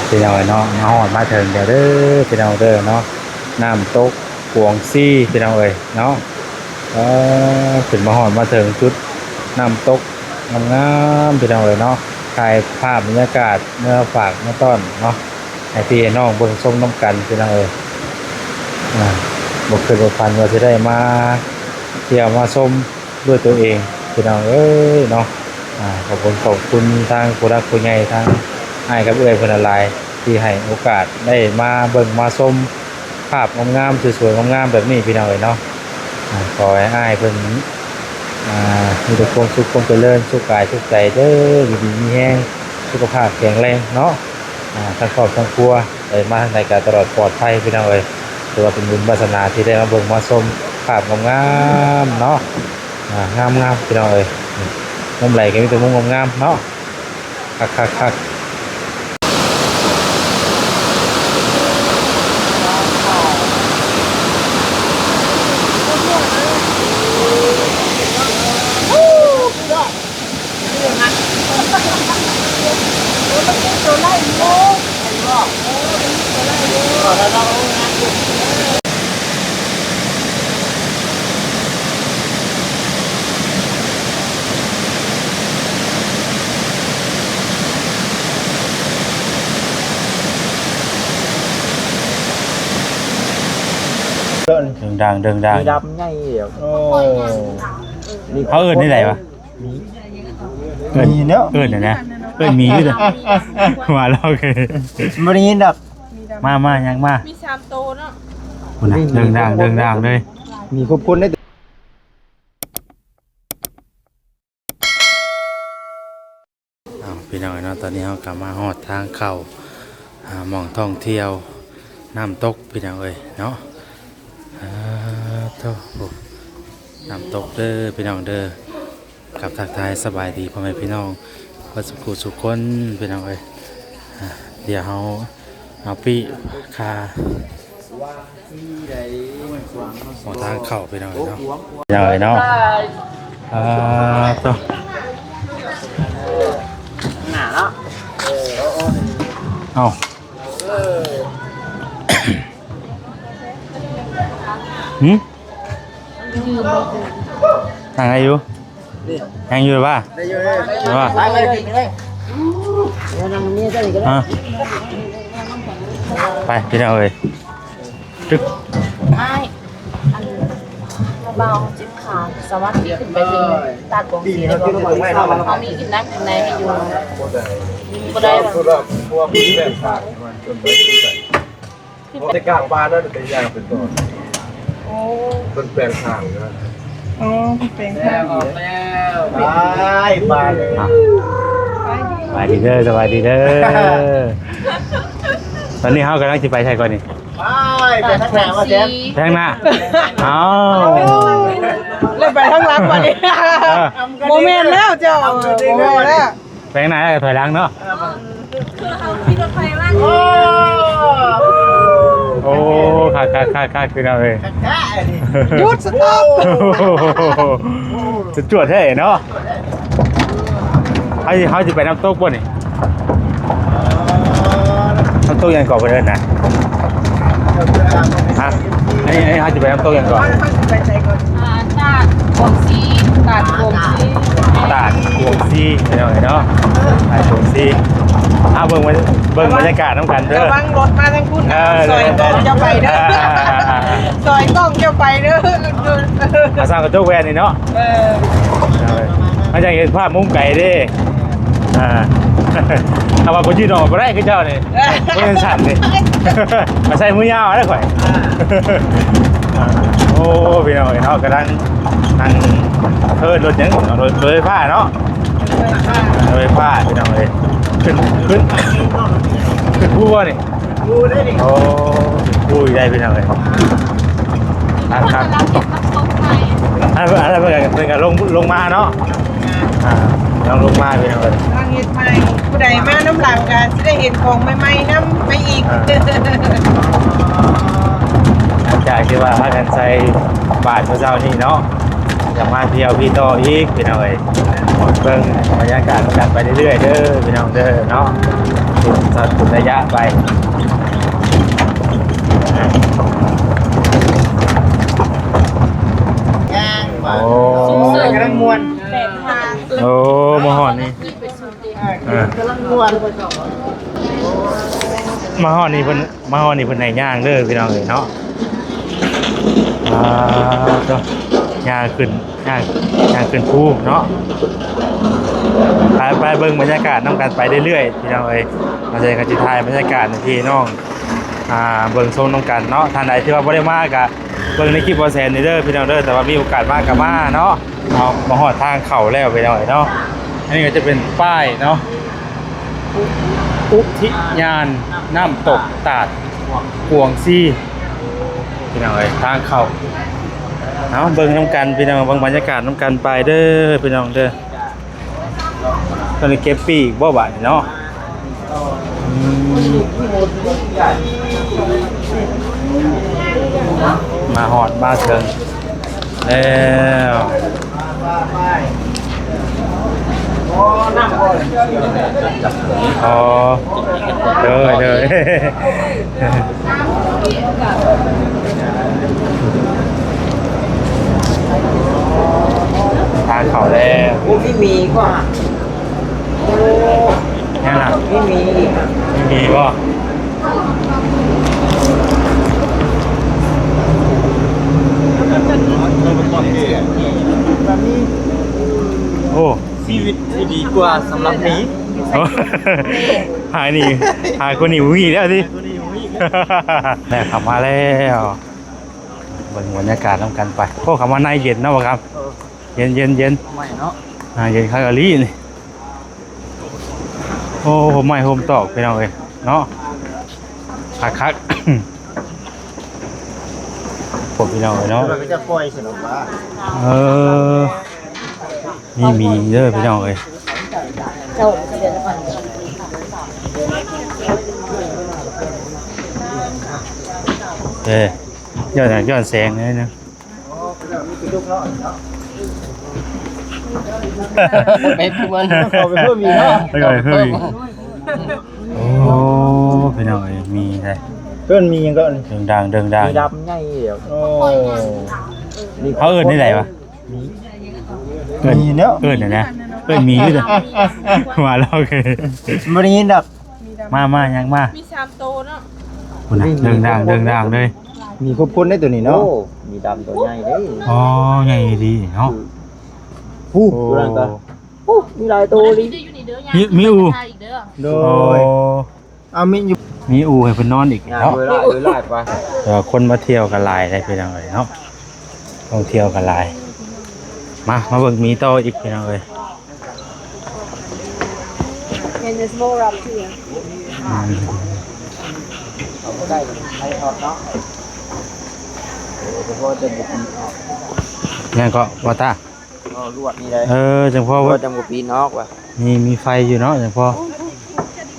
ພີ່ນ້ອງເອີຍເນາະ ມາຮອດມາເຖິງແລ້ວເດີພີ່ນ້ອງເດີເນາະ ນ້ຳຕົກກວງຊີພີ່ນ້ອງເອີຍເນາະ. ເອີ ຂຶ້ນມາຮອດມາເຖິງຈຸດນ້ຳຕົກງາມໆ ພີ່ນ້ອງເອີຍເນາະ ຖ່າຍພາບບັນຍາກາດເມືອຝາກເມືອຕ້ອນເນາະ ໃຫ້ພີ່ໃຫ້ນ້ອງເບິ່ງຊົມນຳກັນພີ່ນ້ອງເອີຍ. ອາ ບໍ່ຄິດບໍ່ຝັນວ່າຊິໄດ້ມາທ່ຽວມາຊົມ ດ້ວຍຕົວເອງພີ່ນ້ອງເອີຍເນາະ. ອາ ຂອບຄຸນ ຂອບຄຸນທາງຜູ້ຫຼັກຜູ້ໃຫຍ່ ທາງອ້າຍກັບເອື້ອຍເພິ່ນຫຼາຍໆ ທີ່ໃຫ້ໂອກາດໄດ້ມາເບິ່ງມາຊົມພາບງາມໆ ສວຍໆ ງາມໆ ແບບນີ້ພີ່ນ້ອງເອີຍເນາະ. ອາ ຂໍໃຫ້ອ້າຍເພິ່ນ ອາ ມີແຕ່ຄວາມສຸກຄວາມຈະເລີນ ສຸກກາຍສຸກໃຈເດີ ຢູ່ດີມີແຮງ ສຸຂະພາບແຂງແຮງເນາະ. ອາ ທັງຄອບທັງຄົວ ໄດ້ມາທາງໃດກໍຕະຫຼອດປອດໄພພີ່ນ້ອງເອີຍ. ຖືວ່າເປັນບຸນວາສະໜາທີ່ໄດ້ມາເບິ່ງມາຊົມພາບງາມໆເນາະ. ອາ ງາມໆ ພີ່ນ້ອງເອີຍ ມຸມໃດກໍມີແຕ່ມຸມງາມໆເນາະ. ຄັກໆໆ. ເດີງດັງ ເດີງດັງ ມີດຳໃຫຍ່ ໂອ້ ເຂົາເອີ້ນແນວໃດວະ? ເອີ້ນ ມີແລ້ວ ເອີ້ນນະ ເອີ້ນໝີຢູ່ເດີ ວ່າລາວເຄີຍ ບໍ່ໄດ້ຍິນດອກ. ມາ ມາ ຍັງມາ ມີສາມໂຕເນາະ ພຸ້ນນະ ເດີງດັງ ເດີງດັງເລີຍ ມີຄົບຄົນເດ້. ເອົາ ພີ່ນ້ອງເອີຍເນາະ ຕອນນີ້ເຮົາກໍມາຮອດທາງເຂົ້າ ອ່າ ໝ່ອງທ່ອງທ່ຽວນ້ຳຕົກ ພີ່ນ້ອງເອີຍເນາະ. ເອີ ໂທ້ ນ້ຳຕົກເດີພີ່ນ້ອງເດີ. ກັບທັກທາຍສະບາຍດີພໍ່ແມ່ພີ່ນ້ອງເບິດສູ່ຜູ້ສູ່ຄົນ ພີ່ນ້ອງເອີຍ. ອ່າ ດຽວເຮົາເອົາປີ້ຄາ ເອົາທາງເຂົ້າ ພີ່ນ້ອງເອີຍເນາະ ພີ່ນ້ອງເອີຍເນາະ. ອ່າ ໂຕ ໜ້າເນາະ ເອົ້າ ຫື ນັ່ງໄດ້ຢູ່ ຍັງຢູ່ບໍ່ ໄດ້ຢູ່ ໄດ້ຢູ່ ໄປເລີຍ ໄປເລີຍ ໄປ ພີ່ນ້ອງເອີຍ ຕຶກ ອ້າຍ ອັນ ບ່າວເຈັບຂາ ສາມາດຂຶ້ນໄປເທິງຕາດກອງຊີໄດ້ບໍ່? ເຮົາມີກິນນ້ຳກິນໃນໃຫ້ຢູ່ ບໍ່ໄດ້ ແຕ່ກາງບ້ານນັ້ນເປັນຢ່າງເປັນຕົ້ນ ໂອ້ ເພິ່ນແປງທາງນະ ອໍ ເພິ່ນແປງທາງ ອອກແລ້ວ ໄປ ໄປເລີຍ ສະບາຍດີເດີ ສະບາຍດີເດີ. ຕອນນີ້ເຮົາກຳລັງຊິໄປໃສກ່ອນນີ້? ໄປ ໄປທາງໜ້າວ່າແຊນ ໄປທາງໜ້າ ເອົ້າ ແລ້ວໄປທາງຫຼັງບັດນີ້ ເອີ ບໍ່ແມ່ນແລ້ວເຈົ້າ ບໍ່ແມ່ນແລ້ວ. ໄປທາງໜ້າແລ້ວກໍຖອຍຫຼັງເນາະ ຄືເຮົາຂີ່ລົດໄຟມາ ໂອ້ ຄັກໆໆໆ ພີ່ນ້ອງເອີຍ ຢຸດ ສະຕັອບ ສຸດຈວດແທ້ເນາະ. ເຮົາ ເຮົາຊິໄປນ້ຳຕົກບໍ່ນີ້? ນ້ຳຕົກຫຍັງເກາະເພິ່ນເອີ້ນນະ? ຮະ? ອັນນີ້ ອັນນີ້ເຮົາຊິໄປນ້ຳຕົກຫຍັງເກາະ? ອ່າ ຕາດກວງຊີ ຕາດກວງຊີ ຕາດກວງຊີ ພີ່ນ້ອງເອີຍເນາະ ຕາດກວງຊີ. ເອົາ ເບິ່ງ ເບິ່ງບັນຍາກາດນຳກັນເດີ ລະວັງລົດມາທາງພຸ້ນ ເອີ ຊອຍກ້ອງເຈົ້າໄປເດີ ອ່າ ຊອຍກ້ອງເຈົ້າໄປເດີ ອາ ສ້າງກະຈົກແວ່ນນີ້ເນາະ ເອີ ມັນຈະເຫັນພາບມຸມໄກເດ້. ອ່າ ຖ້າວ່າບໍ່ຢືດອອກບໍ່ໄດ້ຄືເຈົ້ານີ້ ບໍ່ແມ່ນສັ້ນນີ້ ອາໄສມືຍາວເດ້ຂ້ອຍ. ອ່າ ໂອ້ ພີ່ນ້ອງເອີຍເນາະ ກຳລັງນັ່ງ ເອີ້ນລົດຫຍັງເນາະ ລົດ ລົດໄຟຟ້າເນາະ ລົດໄຟຟ້າ ພີ່ນ້ອງເອີຍ ຂຶ້ນ ຂຶ້ນ ຂຶ້ນພູບໍ່ນີ້? ໂອ້ ປູຢູ່ໃດພີ່ນ້ອງເອີຍ ອັນ ອັນ ອັນ ເພິ່ນກໍລົງ ລົງມາເນາະ ອ່າ ກຳລັງລົງມາພີ່ນ້ອງເອີຍ ກຳລັງເຮັດໃໝ່ ຜູ້ໃດມານຳຫຼັງກໍຊິໄດ້ເຫັນຂອງໃໝ່ໆນຳໄປອີກ ອ່າ ຫຼັງຈາກທີ່ວ່າພາກັນໃສ່ບາດມື້ເຊົ້ານີ້ເນາະ ຢາກມາທ່ຽວພີ່ຕໍ່ອີກພີ່ນ້ອງເອີຍ ເບິ່ງບັນຍາກາດນຳກັນໄປເລື້ອຍໆເດີພີ່ນ້ອງເດີເນາະ. ຕັດໄລຍະໄປ ຍ່າງ ໂອ້ ກຳລັງມ່ວນ ໂອ້ ມາຮອດນີ້ ເອີ ກຳລັງມ່ວນ ມາຮອດນີ້ເພິ່ນ ມາຮອດນີ້ເພິ່ນໃຫ້ຍ່າງເດີພີ່ນ້ອງເອີຍເນາະ ອ່າ ໂຕ ຍ່າງຂຶ້ນ ຍ່າງ ຍ່າງຂຶ້ນພູເນາະ ໄປ ໄປເບິ່ງບັນຍາກາດນຳກັນໄປເລື້ອຍໆ ພີ່ນ້ອງເອີຍ ເຮົາຈະ ກໍຊິຖ່າຍບັນຍາກາດໃຫ້ພີ່ນ້ອງ ອ່າ ເບິ່ງຊົມນຳກັນເນາະ ທ່ານໃດທີ່ວ່າບໍ່ໄດ້ມາກໍເບິ່ງໃນຄລິບບໍ່ແສນນີ້ເດີພີ່ນ້ອງເດີ ແຕ່ວ່າມີໂອກາດມາກໍມາເນາະ ເຮົາມາຮອດທາງເຂົ້າແລ້ວພີ່ນ້ອງເອີຍເນາະ ອັນນີ້ກໍຈະເປັນປ້າຍເນາະ ອຸ ອຸທິຍານນ້ຳຕົກຕາດກວາງຊີ ພີ່ນ້ອງເອີຍ ທາງເຂົ້າ ເອົາ ເບິ່ງນຳກັນພີ່ນ້ອງ ເບິ່ງບັນຍາກາດນຳກັນໄປເດີພີ່ນ້ອງເດີ ຕອນນີ້ເກັບປີ້ອີກບໍ່ບາດນີ້ເນາະ ອືມ ມາຮອດມາເຖິງແລ້ວ ອໍ ໂດຍ ໂດຍ ທາງເຂົ້າແລ້ວ ໂອ້ ມີໝີກວ່າ ໂອ້ ຍັງລະ ມີໝີອີກ ມີໝີບໍ່? ໂອ້ ຊີວິດທີ່ດີກວ່າສຳລັບໝີ ຫາຍນີ້ ຫາຍກວ່ານີ້ບໍ່ມີແລ້ວຕິ ແມ່ນ ເຂົ້າມາແລ້ວ ເບິ່ງບັນຍາກາດນຳກັນໄປ ໂອ້ ເຂົ້າມາໃນເຢັນເນາະ ບໍ່ຄຳ ເອີ ເຢັນໆໆ ໃໝ່ເນາະ ອ່າ ເຢັນຄັກອີ່ຫຼີນີ້ ໂອ້ ຮົ່ມໄມ້ຮົ່ມຕອກພີ່ນ້ອງເອີຍເນາະ ຄັກໆ ພວກພີ່ນ້ອງເອີຍເນາະ ເຂົາຈະປ່ອຍສະໜົບວ່າ ເອີ ນີ້ມີເດີພີ່ນ້ອງເອີຍ ເອີ ຍ້ອນ ຍ້ອນແສງໜ້ອຍໜຶ່ງ ໄປຄືມັນ ເຂົ້າໄປເພີ່ມອີກເນາະ ໄປເພີ່ມອີກ ໂອ້ ພີ່ນ້ອງເອີຍ ມີໄດ໋ ເອີ້ນມີຫຍັງກໍ ເດີງດັງ ເດີງດັງ ມີດຳໃຫຍ່ດຽວ ໂອ້ ເຂົາເອີ້ນແນວໃດວະ? ມີ ເອີ້ນ ມີແລ້ວ ເອີ້ນນະ ເອີ້ນໝີຢູ່ ວ່າລາວເຄີຍ ບໍ່ໄດ້ຍິນດອກ ມາ ມາ ຍັງມາ ມີສາມໂຕເນາະ ພຸ້ນນະ ເດີງດັງ ເດີງດັງເລີຍ ມີຄົບຄົນໃນໂຕນີ້ເນາະ ໂອ້ ມີດຳໂຕໃຫຍ່ເດ້ ອໍ ໃຫຍ່ດີເນາະ ຜູ້ ຜູ້ນັ້ນກໍ ໂອ້ ມີຫຼາຍໂຕອີ່ຫຼີ ມີ ມີອູ່ ໂດຍ ໂອ້ ເອົາມີຢູ່ ມີອູ່ໃຫ້ເພິ່ນນອນອີກເນາະ ເອີ ຫຼາຍ ເອີ ຫຼາຍກວ່າ ເອີ ຄົນມາທ່ຽວກໍຫຼາຍໄດ໋ພີ່ນ້ອງເອີຍເນາະ ທ່ອງທ່ຽວກໍຫຼາຍ ມາ ມາເບິ່ງໝີຕໍ່ອີກພີ່ນ້ອງເອີຍ And there's more up here. ອືມ ຍັງເກາະ ບໍ່ຕາ ເອີ ລວດນີ້ໄດ໋ ເອີ ຈັ່ງພໍ ລວດຈັ່ງບໍ່ປີນອອກວ່າ ມີ ມີໄຟຢູ່ເນາະ ຈັ່ງພໍ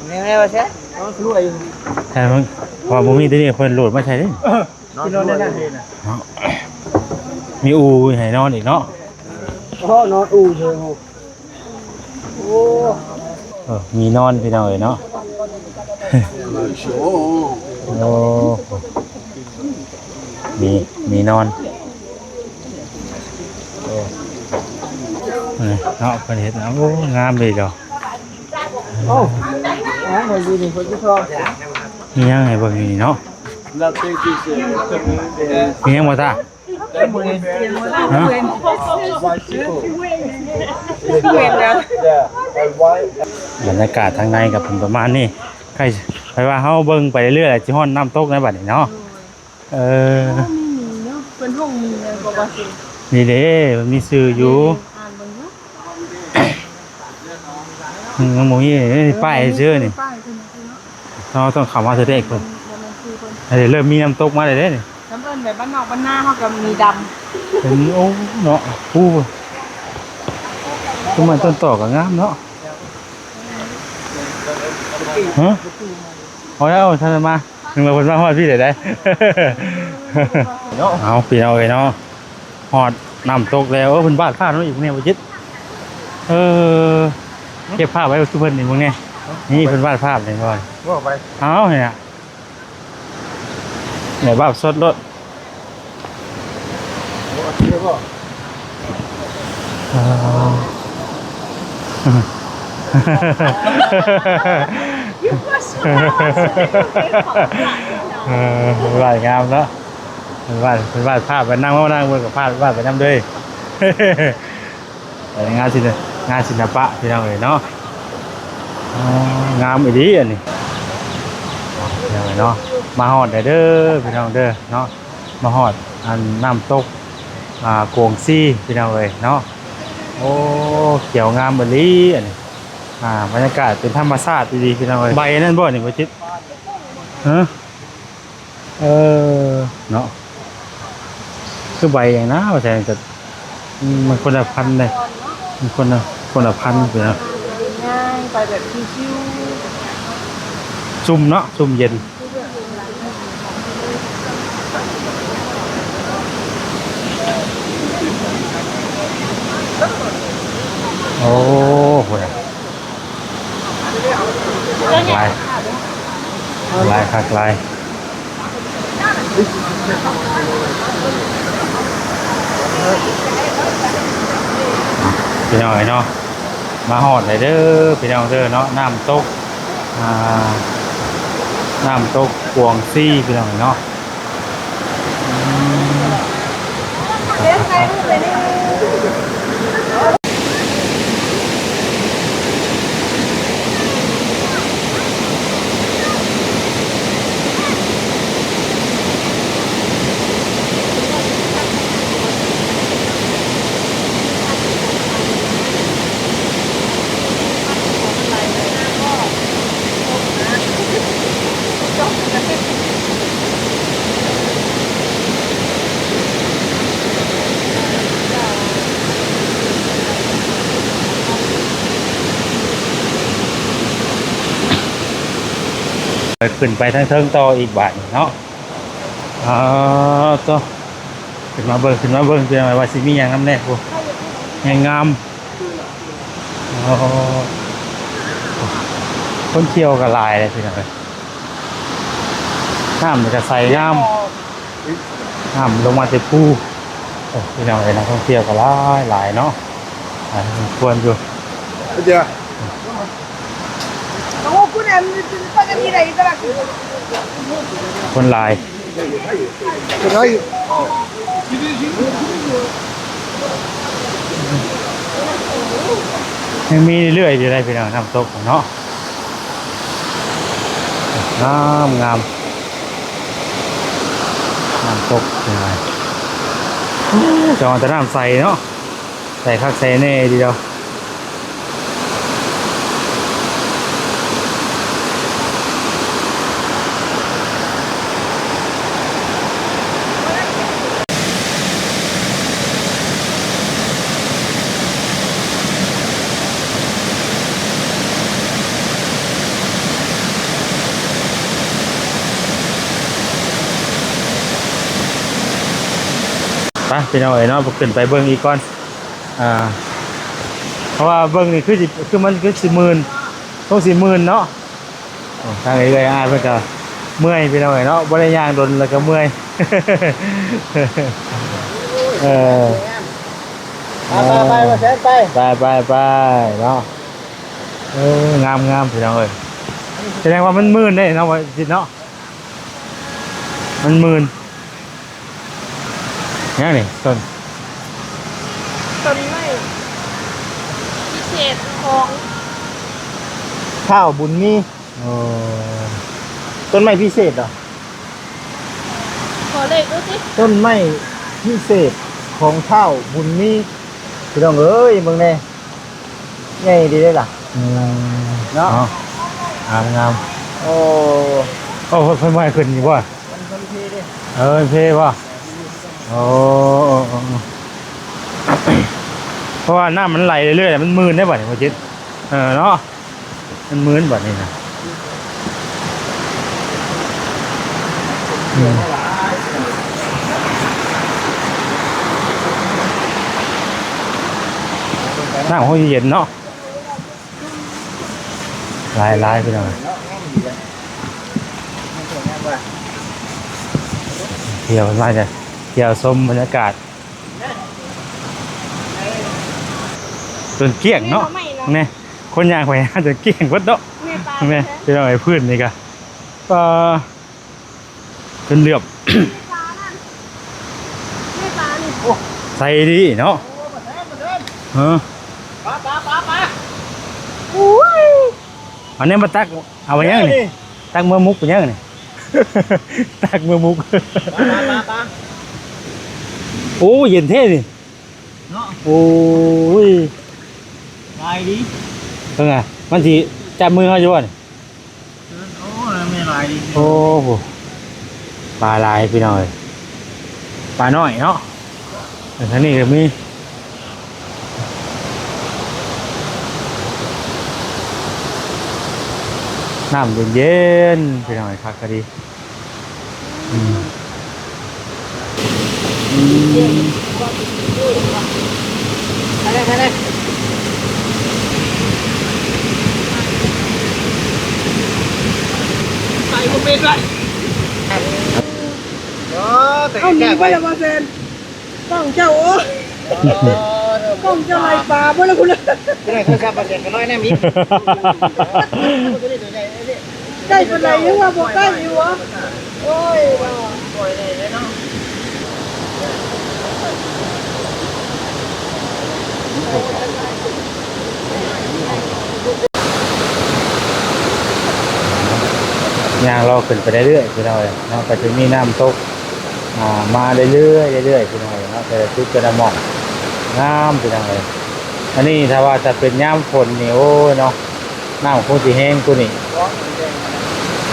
ແນວ ແນວວ່າແຊະ ນອນຄືວ່າຢູ່ ແຕ່ວ່າບໍ່ມີ ຕົວນີ້ເພິ່ນໂຫຼດມາໃສ່ເດ້ ນອນຄືວ່າຢູ່ ເນາະ ມີອູ່ໃຫ້ນອນອີກເນາະ ໂອ້ ນອນອູ່ເຊີຍ ໂອ້ ເອີ ມີນອນພີ່ນ້ອງເອີຍເນາະ ໂອ້ ມີ ມີນອນ ໂອ້ ເອີ ເນາະ ເພິ່ນເຮັດ ໂອ້ ງາມເລີຍເຈົ້າ ໂອ້ ຍັງໃຫ້ເບິ່ງຢູ່ນີ້ ເພິ່ນຊິຊອກ ມີຫຍັງໃຫ້ເບິ່ງຢູ່ນີ້ເນາະ ມີຫຍັງບໍ່ຕາ? ຮະ? ບັນຍາກາດທາງໃນກໍເປັນປະມານນີ້ ໃກ້ ໄປວ່າເຮົາເບິ່ງໄປເລື້ອຍໆ ຊິຮອດນ້ຳຕົກໃນບັດນີ້ເນາະ ເອີ ມີເນາະ ເພິ່ນຫ້ອງມີແມ່ນບໍ່ວ່າຊິ ນີ້ເດ້ ມັນມີຊື່ຢູ່ ອ່ານເບິ່ງເນາະ ອືມ ຍັງບໍ່ມີ ນີ້ປ້າຍຊື່ນີ້ ເຮົາຕ້ອງເຂົ້າມາເທື່ອເດກເພິ່ນ ອັນນີ້ເລີ່ມມີນ້ຳຕົກມາແລ້ວເດ້ນີ້ ນ້ຳເອີ້ນແບບບ້ານນອກບ້ານນາເຮົາກໍມີດຳ ເປັນ ໂອ້ ເນາະ ພູ ຕົ້ນໄມ້ຕົ້ນຕອກກໍງາມເນາະ ຮະ ເອົາແລ້ວ ທ່ານມາ ນຶກວ່າເພິ່ນມາຮອດພີ້ແລ້ວໄດ໋ ເນາະ ເອົາ ພີ່ນ້ອງເອີຍເນາະ ຮອດນ້ຳຕົກແລ້ວ ເອີ ເພິ່ນບາດພາດມາອີກແນວບໍ່ຈິດ ເອີ ເກັບພາບໄວ້ຄືເພິ່ນນີ້ເບິ່ງແດ່ ນີ້ເພິ່ນວາດພາບນີ້ບໍ່? ເວົ້າໄປ ເອົາ ນີ້ນະ ແບບວາດສົດໂລດ. ເອີ ເອີ ວາດງາມເນາະ ເພິ່ນວາດ ເພິ່ນວາດພາບໄປ ນັ່ງເວົ້ານັ່ງເບິ່ງກໍພາບ ວາດໄປນຳເດີ. ເອີ ງານສິລະ ງານສິລະປະ ພີ່ນ້ອງເອີຍເນາະ. ອໍ ງາມອີ່ຫຼີອັນນີ້ ພີ່ນ້ອງເອີຍເນາະ. ມາຮອດແລ້ວເດີ ພີ່ນ້ອງເດີເນາະ ມາຮອດອັນນ້ຳຕົກ ອ່າ ກວງຊີ ພີ່ນ້ອງເອີຍເນາະ. ໂອ້ ຂຽວງາມອີ່ຫຼີອັນນີ້ ອ່າ ບັນຍາກາດເປັນທຳມະຊາດດີໆ ພີ່ນ້ອງເອີຍ. ໃບນັ້ນບໍ່ນີ້ ບໍ່ຈິດ? ຮະ? ເອີ ເນາະ ຄືໃບຫຍັງນະວ່າຊັ້ນ ແຕ່ມັນຄົນລະພັນເດ້ ມັນຄົນລະ ຄົນລະພັນພຸ້ນນະ. ງ່າຍ ໄປແບບຊິວໆ ຊຸ່ມເນາະ ຊຸ່ມເຢັນ. ໂອ້ ພຸ້ນນະ ຫຼາຍ ຫຼາຍຄັກຫຼາຍ. ພີ່ນ້ອງເອີຍເນາະ ມາຮອດແລ້ວເດີ ພີ່ນ້ອງເດີເນາະ ນ້ຳຕົກ ອ່າ ນ້ຳຕົກກວງຊີ ພີ່ນ້ອງເອີຍເນາະ. ຂຶ້ນໄປທາງເທິງຕໍ່ອີກບາດນີ້ເນາະ. ເອີ ໂຕ ຂຶ້ນມາເບິ່ງ ຂຶ້ນມາເບິ່ງ ພີ່ນ້ອງ ວ່າຊິມີຫຍັງນຳແດ່ພຸ້ນ ແຮງງາມ. ໂອ້ ຄົນທ່ຽວກໍຫຼາຍເດ້ ພີ່ນ້ອງເອີຍ ນ້ຳນີ້ກໍໃສງາມ ນ້ຳລົງມາແຕ່ພູ. ໂອ້ ພີ່ນ້ອງເອີຍ ນັກທ່ອງທ່ຽວກໍຫຼາຍໆເນາະ ຫຼາຍພໍສົມຄວນຢູ່. ຄົນຫຼາຍ ຍັງມີເລື້ອຍໆຢູ່ໄດ໋ ພີ່ນ້ອງ ນ້ຳຕົກເນາະ ງາມໆ ນ້ຳຕົກ ໂອ້ ຈະວ່າແຕ່ນ້ຳໃສເນາະ. ໃສ່ຄັກໃສ່ແນ່ດີດອກ. ໄປ ພີ່ນ້ອງເອີຍເນາະ ຂຶ້ນໄປເບິ່ງອີກກ່ອນ. ອ່າ ເພາະວ່າເບິ່ງນີ້ຄືຊິ ຄືມັນຄືຊິມື່ນ ຄົງຊິມື່ນເນາະ. ໂອ້ ທາງເອື້ອຍອ້າຍເພິ່ນກໍເມື່ອຍ ພີ່ນ້ອງເອີຍເນາະ ບໍ່ໄດ້ຍ່າງດົນແລ້ວກໍເມື່ອຍ. ເອີ ໄປ ໄປ ໄປ ໄປ ໄປ ໄປເນາະ. ເອີ ງາມໆ ພີ່ນ້ອງເອີຍ ສະແດງວ່າມັນມື່ນເດ້ເນາະ ວ່າຊິເນາະ ມັນມື່ນ. ຫຍັງນີ້ ຕົ້ນ ຕົ້ນໄມ້ພິເສດຂອງທ້າວບຸນມີ. ໂອ້ ຕົ້ນໄມ້ພິເສດເນາະ. ຂໍເລກດູຕິ. ຕົ້ນໄມ້ພິເສດຂອງທ້າວບຸນມີ ພີ່ນ້ອງເອີຍ ເບິ່ງແດ່. ໃຫຍ່ດີເດ້ລະ. ອືມ ເນາະ ເນາະ ງາມໆ. ໂອ້ ໂອ້ ເພິ່ນ ເພິ່ນບໍ່ໃຫ້ຂຶ້ນນີ້ບໍ່? ມັນ ມັນເພເດ້. ເອີ ເພບໍ່? ໂອ້ ເອີ ເອີ ເອີ ເພາະວ່ານ້ຳມັນໄຫຼເລື້ອຍໆ ມັນມື່ນໄດ໋ບັດນີ້ ບໍ່ຈິດ. ເອີ ເນາະ ມັນມື່ນບັດນີ້ນະ. ອືມ ນ້ຳເຮົາເຢັນເນາະ. ຫຼາຍໆ ພີ່ນ້ອງ ທ່ຽວມາຈະທ່ຽວຊົມບັນຍາກາດ ຈົນກ້ຽງເນາະ ແມ່ນ ຄົນຍ່າງໄປຫາຈົນກ້ຽງເບິດເນາະ ແມ່ນ ພີ່ນ້ອງເອີຍ ພື້ນນີ້ກະ ປາ ຈົນເຫຼືອບ ໃສ່ດີເນາະ ເອີ ປາ ປາ ປາ ປາ ໂອ້ຍ ອັນນີ້ມາຕັກ ເອົາໄປຫຍັງນີ້ ຕັກເມືອໝຸກໄປຫຍັງນີ້ ຕັກເມືອໝຸກ ປາ ປາ ປາ ໂອ້ ເຢັນແທ້ນີ້ ເນາະ ໂອ້ຍ ຫຼາຍດີ ເບິ່ງອະ ມັນຊິຈັບມືເຮົາຢູ່ບໍ່ນີ້ ໂອ້ ແມ່ນຫຼາຍດີ ໂອ້ໂຫ ປາຫຼາຍພີ່ນ້ອງເອີຍ ປານ້ອຍເນາະ ທາງນີ້ກໍມີ ນ້ຳເຢັນໆ ພີ່ນ້ອງເອີຍ ຄັກກະດີ ອືມ ອືມ ໄປເລີຍ ໄປເລີຍ ໄປບໍ່ເປັນໄປ ໂອ້ ແຕ່ ເອົາໜີໄປແລ້ວບໍ່ແຊນ ກ້ອງເຈົ້າ ໂອ້ຍ ກ້ອງເຈົ້າໄລ່ປາເບິດແລ້ວພຸ້ນ ໄດ້ໂທລະສັບມາເສຍກໍນ້ອຍແນມອີກ ຕົວນີ້ຕົວໃຫຍ່ເດ້ ໃກ້ປານໃດຍັງວ່າບໍ່ໃກ້ຢູ່ຫວາ ໂອ້ຍ ບໍ່ໄດ້ເນາະ ຍ່າງເລາະຂຶ້ນໄປເລື້ອຍໆ ພີ່ນ້ອງເອີຍເນາະ ກໍຈະມີນ້ຳຕົກ ອ່າ ມາເລື້ອຍໆ ເລື້ອຍໆ ພີ່ນ້ອງເອີຍເນາະ ແຕ່ລະຈຸດແຕ່ລະໝ່ອງ ງາມ ພີ່ນ້ອງເອີຍ ອັນນີ້ຖ້າວ່າຈະເປັນຍາມຝົນນີ້ ໂອ້ຍເນາະ ນ້ຳຄົງຊິແຮງກວ່ານີ້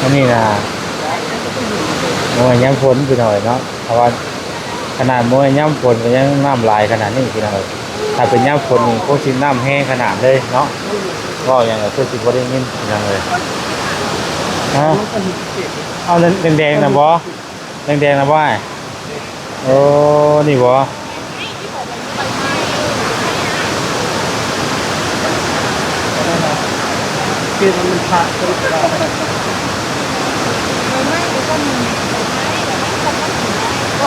ອັນນີ້ນະ ໂອ້ຍ ຍາມຝົນ ພີ່ນ້ອງເອີຍເນາະ ເພາະວ່າຂະໜາດບໍ່ແມ່ນຍາມຝົນກໍຍັງນ້ຳຫຼາຍຂະໜາດນີ້ ພີ່ນ້ອງເອີຍ ຖ້າເປັນຍາມຝົນນີ້ຄົງຊິນ້ຳແຮງຂະໜາດເລີຍເນາະ ເວົ້າຫຍັງກໍຄືຊິບໍ່ໄດ້ຍິນ ພີ່ນ້ອງເອີຍ ຮະ ເອົາແດງໆນະບໍ່? ແດງໆນະບໍ່ອ້າຍ? ໂອ້ ນີ້ບໍ່?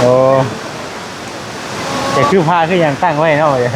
ໂອ້ ແຕ່ຄືພາຄືຫຍັງຕັ້ງໄວ້ເນາະ. ເອີ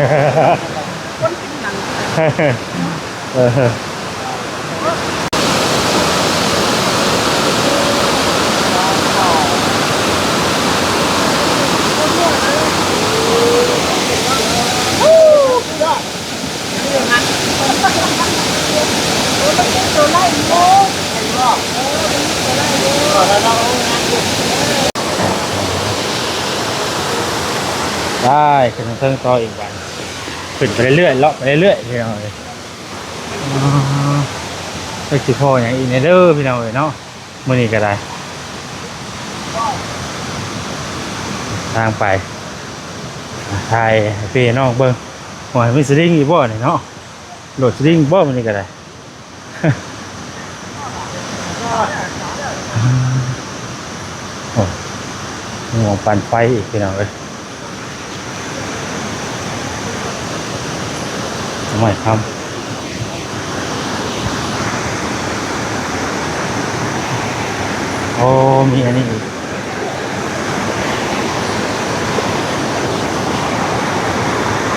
ໄປ ຂຶ້ນເທິງຕໍ່ອີກບາດ ຂຶ້ນໄປເລື້ອຍໆ ເລາະໄປເລື້ອຍໆ ພີ່ນ້ອງເອີຍ. ອ່າ ຈັກຊິພໍ້ຫຍັງອີກແດ່ເດີພີ່ນ້ອງເອີຍເນາະ ມື້ນີ້ກໍໄດ້ ທາງໄປ ຖ່າຍໃຫ້ພີ່ໃຫ້ນ້ອງເບິ່ງ ໂອ້ຍ ມີສະລິງອີກບໍ່ນີ້ເນາະ ໂດດສະລິງບໍ່ມື້ນີ້ກໍໄດ້. ໂອ້ ມີໝ່ອງປັ່ນໄຟອີກ ພີ່ນ້ອງເອີຍ ໄມ້ຄຳ ໂອ້ ມີອັນນີ້ອີກ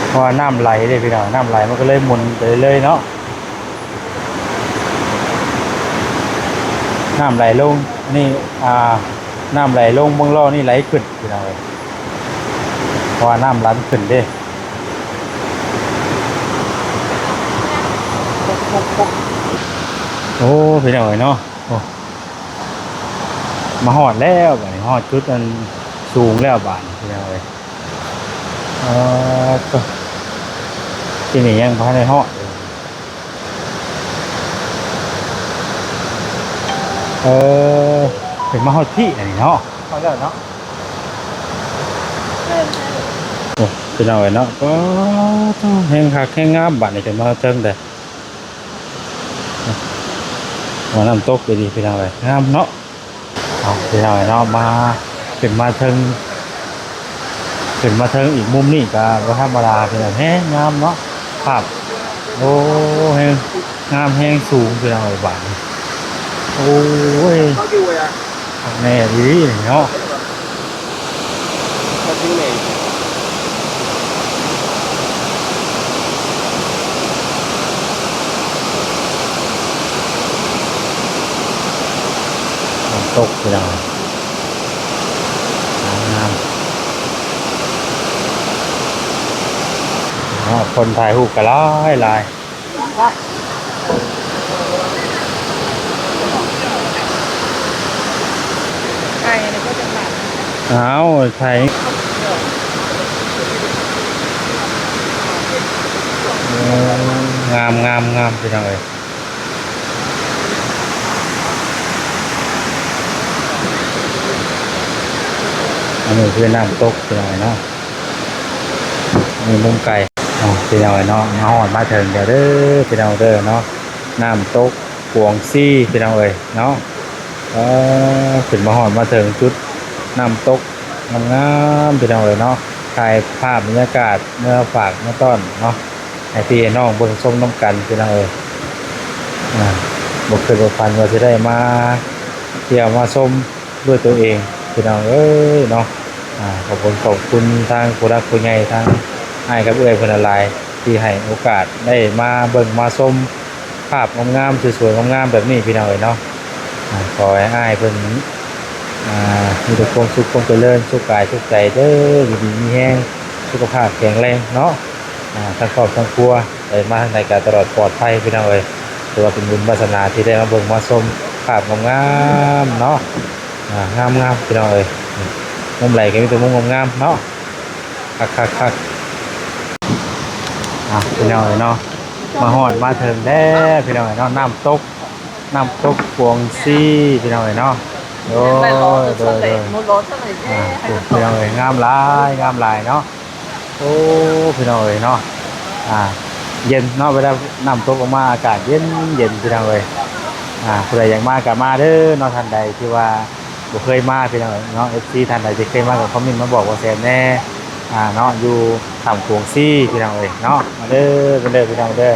ເພາະວ່ານ້ຳໄຫຼເດ້ ພີ່ນ້ອງ ນ້ຳໄຫຼມັນກໍເລີຍໝູນໄປເລື້ອຍເນາະ. ນ້ຳໄຫຼລົງ ອັນນີ້ ອ່າ ນ້ຳໄຫຼລົງເບິ່ງລໍ້ນີ້ໄຫຼຂຶ້ນ ພີ່ນ້ອງເອີຍ ເພາະວ່ານ້ຳຫຼັນຂຶ້ນເດ້ ໂອ້ ພີ່ນ້ອງເອີຍເນາະ ໂອ້ ມາຮອດແລ້ວ ບາດນີ້ຮອດຈຸດອັນສູງແລ້ວ ບາດນີ້ ພີ່ນ້ອງເອີຍ ເອີ ໂທ້ ທີ່ນີ້ຍັງບໍ່ທັນໄດ້ຮອດ. ເອີ ເພິ່ນມາຮອດພີ້ແລ້ວນີ້ເນາະ ຮອດແລ້ວເນາະ ໂອ້ ພີ່ນ້ອງເອີຍເນາະ ປາດໂທ້ ແຮງຄັກແຮງງາມ ບາດນີ້ຂຶ້ນມາເທິງເດີ້ ວ່ານ້ຳຕົກດີໆ ພີ່ນ້ອງເອີຍ ງາມເນາະ. ເອົາ ພີ່ນ້ອງເນາະ ມາ ຂຶ້ນມາເທິງ ຂຶ້ນມາເທິງອີກມຸມນີ້ກໍບໍ່ທຳມະດາ ພີ່ນ້ອງ ແຮງງາມເນາະ ພາບ ໂອ້ ແຮງ ງາມແຮງສູງ ພີ່ນ້ອງເອີຍ ບາດນີ້. ໂອ້ຍ ຄັກແນ່ອີ່ຫຼີເນາະ. ນ້ຳຕົກ ພີ່ນ້ອງ ງາມໆ ເນາະ. ຄົນຖ່າຍຮູບກໍຫຼາຍໆ. ອ້າວ ຖ່າຍ ໂອ້ ງາມໆໆ ພີ່ນ້ອງເອີຍ. ອັນນີ້ຄືນ້ຳຕົກ ພີ່ນ້ອງເອີຍເນາະ. ນີ້ມຸມໄກ ເອົາ ພີ່ນ້ອງເອີຍເນາະ, ມາຮອດມາເຖິງແລ້ວເດີ ພີ່ນ້ອງເດີເນາະ, ນ້ຳຕົກກວງຊີ ພີ່ນ້ອງເອີຍເນາະ. ເອີ ຂຶ້ນມາຮອດມາເຖິງຈຸດນ້ຳຕົກງາມໆ ພີ່ນ້ອງເອີຍເນາະ, ຖ່າຍພາບບັນຍາກາດເມືອຝາກເມືອຕ້ອນເນາະ ໃຫ້ພີ່ໃຫ້ນ້ອງເບິ່ງຊົມນຳກັນ ພີ່ນ້ອງເອີຍ. ອ່າ ບໍ່ຄິດບໍ່ຝັນວ່າຊິໄດ້ມາທ່ຽວມາຊົມ ດ້ວຍຕົວເອງ ພີ່ນ້ອງເອີຍເນາະ. ອ່າ ຂອບຄຸນ ຂອບຄຸນທາງຜູ້ຫຼັກຜູ້ໃຫຍ່ ທາງອ້າຍກັບເອື້ອຍເພິ່ນຫຼາຍໆ ທີ່ໃຫ້ໂອກາດໄດ້ມາເບິ່ງມາຊົມພາບງາມໆ ສວຍໆ ງາມໆ ແບບນີ້ ພີ່ນ້ອງເອີຍເນາະ. ອ່າ ຂໍໃຫ້ອ້າຍເພິ່ນ ອ່າ ມີແຕ່ຄວາມສຸກຄວາມຈະເລີນ ສຸກກາຍສຸກໃຈເດີ ຢູ່ດີມີແຮງ ສຸຂະພາບແຂງແຮງເນາະ. ອ່າ ທັງຄອບທັງຄົວ ໄດ້ມາທາງໃດກໍຕະຫຼອດປອດໄພ ພີ່ນ້ອງເອີຍ. ຖືວ່າເປັນບຸນວາສະໜາທີ່ໄດ້ມາເບິ່ງມາຊົມພາບງາມໆ ເນາະ. ອ່າ ງາມໆ ພີ່ນ້ອງເອີຍ, ມຸມໃດກໍມີແຕ່ມຸມງາມໆ ເນາະ. ຄັກໆໆ. ອ່າ ພີ່ນ້ອງເອີຍເນາະ, ມາຮອດມາເຖິງແລ້ວ ພີ່ນ້ອງເອີຍເນາະ, ນ້ຳຕົກ ນ້ຳຕົກກວງຊີ ພີ່ນ້ອງເອີຍເນາະ. ໂດຍ ໂດຍ ໂດຍ. ອ່າ ໂອ້ ພີ່ນ້ອງເອີຍ ງາມຫຼາຍ ງາມຫຼາຍເນາະ. ໂອ້ ພີ່ນ້ອງເອີຍເນາະ, ອ່າ ເຢັນເນາະ, ເວລານ້ຳຕົກອອກມາອາກາດເຢັນໆ ພີ່ນ້ອງເອີຍ. ອ່າ ຜູ້ໃດຢາກມາກໍມາເດີເນາະ, ທ່ານໃດທີ່ວ່າບໍ່ເຄີຍມາ ພີ່ນ້ອງເອີຍເນາະ, ເອັຟຊີ ທ່ານໃດທີ່ເຄີຍມາກໍຄອມເມັນມາບອກບ່າວແສນແດ່ ອ່າ ເນາະ, ຢູ່ຖ້ຳກວງຊີ ພີ່ນ້ອງເອີຍເນາະ. ມາເດີ ມາເດີ ພີ່ນ້ອງເດີ.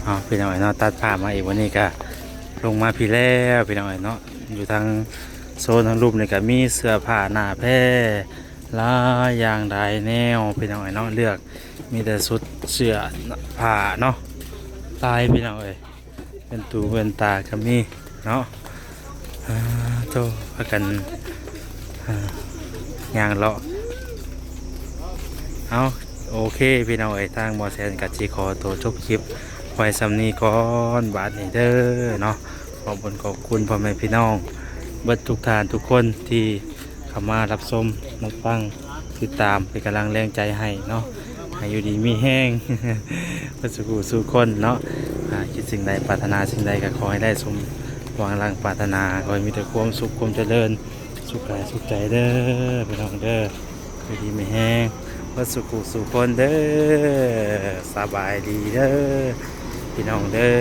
ເອົາ ພີ່ນ້ອງເອີຍເນາະ, ຕັດພາບມາອີກ, ວັນນີ້ກະລົງມາພີ້ແລ້ວ ພີ່ນ້ອງເອີຍເນາະ. ຢູ່ທາງໂຊນທາງລຸ່ມນີ້ກະມີເສື້ອຜ້າໜ້າແພຫຼາຍຢ່າງຫຼາຍແນວ ພີ່ນ້ອງເອີຍເນາະ, ເລືອກມີແຕ່ຊຸດເສື້ອຜ້າເນາະ ຫຼາຍ ພີ່ນ້ອງເອີຍ. ແວ່ນຕູແວ່ນຕາກໍມີເນາະ. ເອີ ໂທ້ ພາກັນ ເອີ ຍ່າງເລາະ. ເອົາ ໂອເຄ ພີ່ນ້ອງເອີຍ, ທາງໝໍແສນກໍຊິຂໍໂຕຈົບຄລິບໄວ້ສ່ຳນີ້ກ່ອນບາດນີ້ເດີເນາະ. ຂອບຄຸນ ຂອບຄຸນພໍ່ແມ່ພີ່ນ້ອງເບິດທຸກທ່ານທຸກຄົນທີ່ ເຂົ້າມາຮັບຊົມ ຮັບຟັງ ຕິດຕາມ ເປັນກຳລັງແຮງໃຈໃຫ້ເນາະ, ໃຫ້ຢູ່ດີມີແຮງເບິດສູ່ຜູ້ສູ່ຄົນເນາະ. ອ່າ ຄິດສິ່ງໃດ ປາດຖະໜາສິ່ງໃດ ກໍຂໍໃຫ້ໄດ້ສົມຫວັງດັ່ງປາດຖະໜາ, ຂໍໃຫ້ມີແຕ່ຄວາມສຸກ ຄວາມຈະເລີນ ສຸກກາຍສຸກໃຈເດີ ພີ່ນ້ອງເດີ, ຢູ່ດີມີແຮງເບິດສູ່ຜູ້ສູ່ຄົນເດີ. ສະບາຍດີເດີ ພີ່ນ້ອງເດີ.